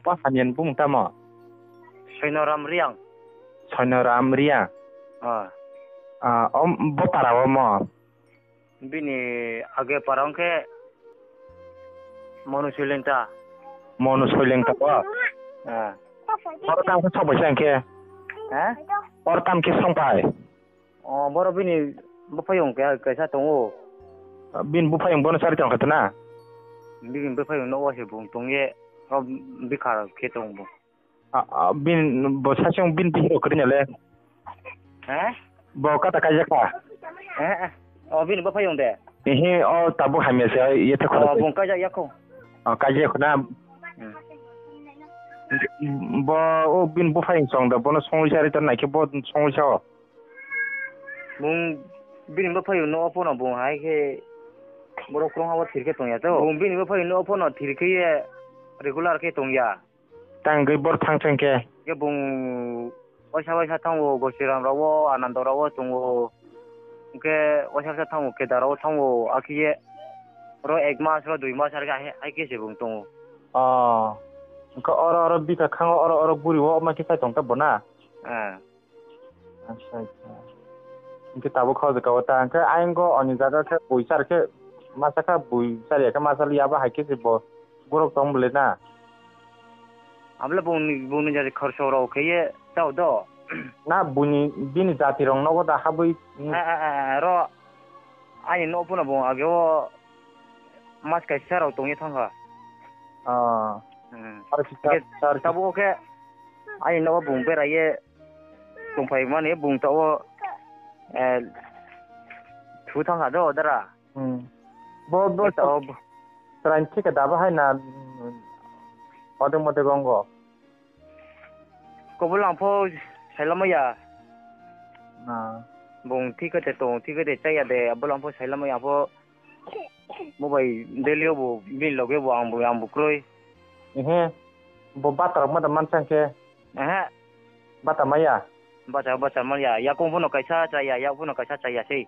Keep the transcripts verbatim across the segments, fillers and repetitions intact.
Bo hamya ni bumung tamo? Soinoram Riang. Soinoram Riang. Ah. Ah, om, bo para o mo? Bini age para wngkhe Monu Soilengta. Monu Soilengta bo? Ah. Oro tam khe sok bai sa hwnkhe? Ha? Oro tam khe sok bai? O, boro bini bwphayung ke-, kaisa tongo. Bini bwphayung bono chari tong kha na? Bini bwphayung no o se bung tong ye, o bikha khe tong bung. A, a, bin, bo sasong bin bihiro kwrwini le. He? Bo kata kaijak kha? Eh, eh. O, bini bwphayung de. Ehe, o tabuk hamya se, ye te khoro. O, bung kaijak yakho. O, kaijak kho na? Hmm. Bo, o bin bwphayung song da, bono songwi sari tor naikhe bo songwi sao. Bung bini bwphayung no opono bung hai khe borok krong habo thir khe tongya to. Bung bini bwphayung no opono thir khe ye regular khe tongya. Tang gwi bor thang thang khe. Khe bung waisa waisa thango, Gosiram rao, Anando rao tongo. Hwnkhe waisa waisa thango, Kedar rao thango, akhiye oro ek mas, oro dui mas arkhe hai, hai khe se bung tongo. Oh. Hwnkhe oro, oro bikha khango, oro, oro buri o ma khe sai tong ta bo na? Eh. Acha, acha. Hwnkhe tabuk kha o jaga o ta, hwnkhe ayang go ani jaga khe bui char khe masa kha, bui char ya khe masa li abo hai khe se bo borok tong bwle na? Abole bungni, bungni jati khorso rok khe ye chao do. Na buni, bini jati rok nogo da habwi. Eh, eh, eh, eh, ro. Ani nok phano bung age o mas kaisa rok tong ye thang kha. Ah. Hmm. Aro kisa, hwnkhe aro kisa. Tabuk khe ani nogo bung berai ye tongphai mani bung tabuk, eh, thu thang kha do dara. Hmm. Bo, bo, bo, chwraini thik khe dabo hai na, hmm, odek modek wngo? Kobol ang pho sailama ya. Ah. Bung thik khe tong, thik khe chaya de, abole ang pho sailama ya, ang pho mo bai daily o bo bini loge bo ang bo, ang bo kroi. Ehe. Bo bata rok ma da mansa khe? Ehe. Bata maya? Bata, bata maya. Yakung phano kaisa chaya, yak phano kaisa chaya sei.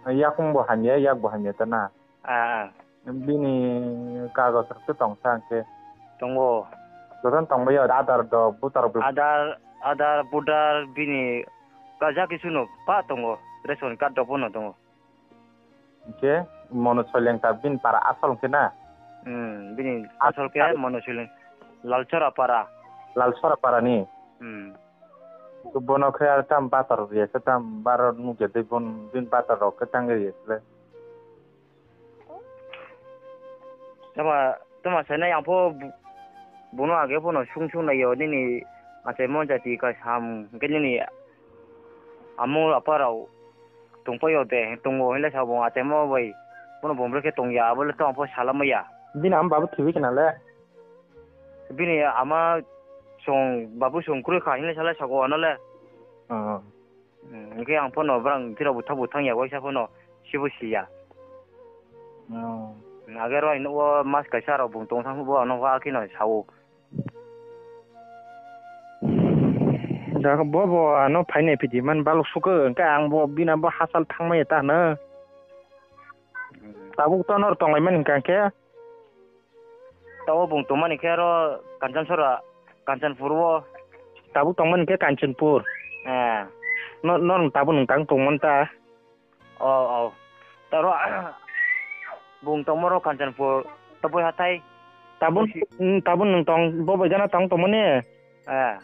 Yakung bo hamya, yak bo hamya ta na? Ah, ah. Bini kagoj rok se tong sa hwnkhe? Tongo. Jotono tong bai o, Aadhaar do, voter bo. Aadhaar, Aadhaar, voter bini kaisa kisu no pa tongo, ration card rok phano tongo. Hwnkhe Monu Soileng ta bini para asol hwnkhe na? Hmm, bini asol khe Monu Soileng, Lalchora para. Lalchora para ni? Hmm. Bono khe ar tam batar rok ya khe tam baro nugya de bon bini batar rok khe tang ya khe le. Tama, tama sanai ang pho bu-, bono age phano sung sung nai yo nini achai mon jati ka sam hwnkhe nini amo apa rok tongpai yo de, tongo hinle sabo achai mo bai bono bumrwi khe tongya, abo le tamo pho salamaya. Bini ama babu thwiwi khna le? Bini ama song babu song kwrwi kha hinle sale sako ano le. Oh. Hmm, hwnkhe ang phano borang phirok buthak buthang ya waisa phano sibo siya. Oh. Age roi nugo mas kaisa rok bung tong thang bo ano wa kheno sao. Da bo bo ano phainai phidi man balok sukhe hwnkhe ang bo bina bo hachal thangmaya ta hwno. Hmm. Tabuk to nor tonglai mani hwnkhe. Tabo bung tongmani khe aro Kanchanchora, Kanchanpur o. Tabuk tongmani khe Kanchanpur. Eh. No, no, tabuk nwng tang tongmani ta? Oh, oh. Taro, bung tongmoro Kanchanpur, Toboi hathai. Tabuk, Bosi- mm, tabuk nwng tong, bo bai gana tong tongmani? Eh.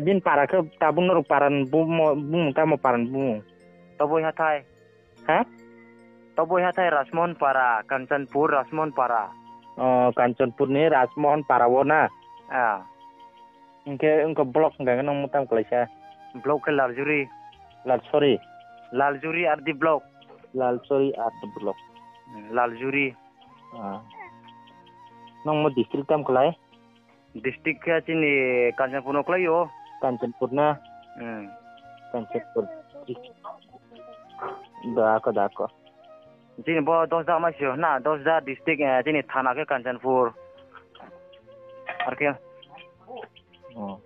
Bin para khe tabuk norok para ni bu mo, bumung tamo para ni bumung? Toboi hathai. Ha? Toboi hathai Rajmohon Para, Kanchanpur Rajmohon Para. Oh, Kanchanpur ni Rajmohon Para o na? Ah. Hwnkhe wngkha block hwnkha khe nang mwtam kwlaisa. Block khe Laljuri. Lal, sorry. Laljuri R D block. Laljuri R D block. Hmm, Laljuri. Ah. Nang mo district tam kwlai? District khe chini Kanchanpur no kwlai o. Kanchanpur na? Hmm. Kanchanpur district. Da ko, da ko. Chini bo Dosda ma sio na, Dosda district, eh, chini thana khe Kanchanpur. Ar khe. Oh.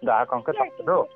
Da ko khe tak do.